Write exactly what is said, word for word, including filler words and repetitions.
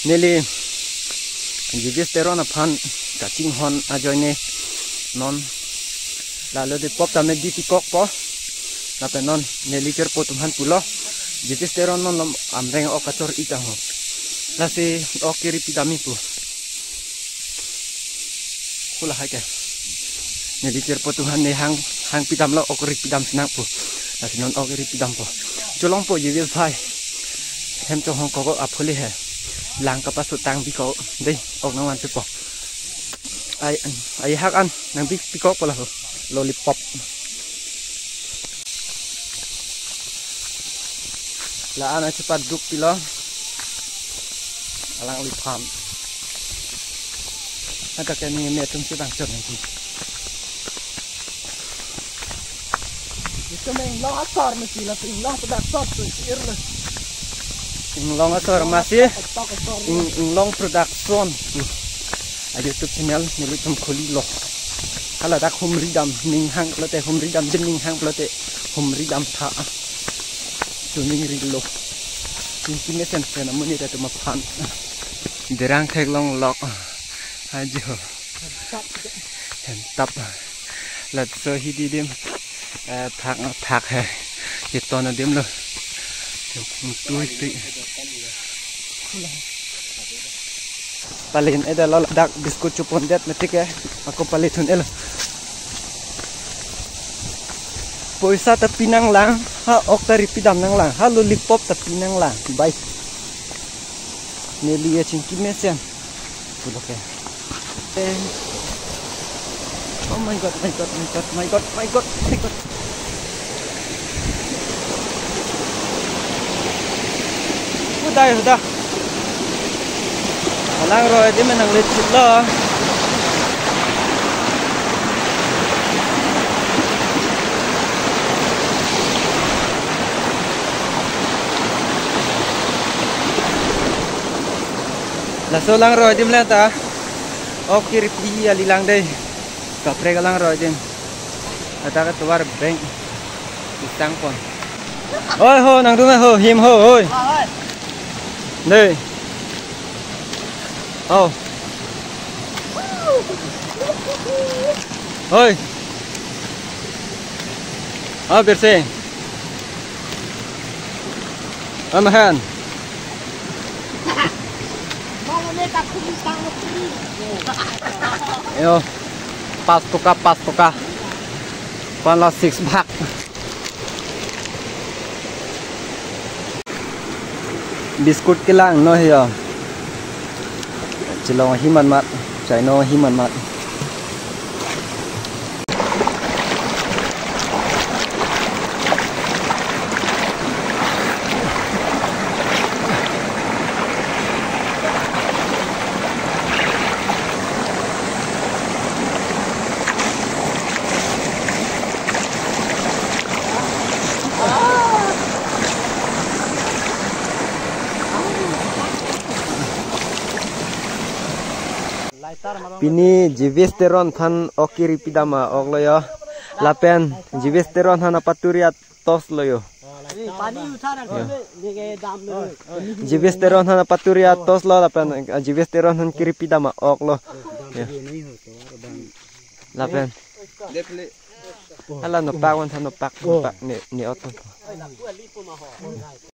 Neli Jewish Teron aphan kachinghon ajoine non la lollipop tame di pikokpo. Lapen non neli cherpo atum aphan pulo, Jewish Teron non lom amreng ok kachor-i tang ho. Lasi ok kiri pidamji pu. Hala hai ke. Neli cherpo atum aphan ne hang, hang pidamlo, ok kiri pidam sinang pu. Lasi non ok kiri pidampo. Cholongpo Jewish bhai. Hem chonghong koko aphu le he. Lang kapasutang biko. Dei, ok nangvanpipo. Ai, ai hak an nangpi, pikokpo la ho. Lollipop. La-an achepaduk pilo. Alangliphan. Anta ke ne me atum si bang chot nangji. Ito me inglong asor masi la, inglong pada asor tu sir la. Inglong asor masi. Tok asor. Ing-, Inglong Production. Hmm. A YouTube channel nelitum khulilo. Hala dak humri dam ning hang pulote, humri dam adim ning hang pulote, humri dam tha. Chuning rilo. Chingki mesen sen amonit atum aphan. Derang theklong lok. Ajo. Hemtap. Laso hidi adim. Eh, thak, thak he. Keton adim lo. Tui, tui. Palen eda lo ladak biscuit chopondet mati ke. Ako pale thun-et lo. Poisa ta pi nanglang, ha ok ta ri pidam nanglang, ha lollipop ta pi nanglang. Bai. Neli achingki mesen. Pulo ke. Eh. Oh my God, my God, my God, my God, my God, my God. Hudai, huda. Alangroi adim nangle chitlo. Laso alangroi adim le ta. Ok kiri pi kali lang dei. Kaprek alangroi adim. Ata ka tovar bank. Isang pon. Oi ho, nangdung ho, him ho, oi. Dei. Oh. Oi. Ah, bersih. Amahan. Yo, pas toka, pas toka. Pan la six bhak. Biscuit kelang no he yo. Chelong ahi manmat, chainong ahi manmat. Pini Jewish Teron aphan ok kiri pidam a-ok lo yo. Lapen Jewish Teron aphan apaturi atos lo yo. Pani utha na. Jewish Teron aphan apaturi atos lo lapen, eh, Jewish Teron aphan kiri pidam a-ok lo. Ya. Lapen. Hala nopak wan tha nopak, nopak ne, ne oton.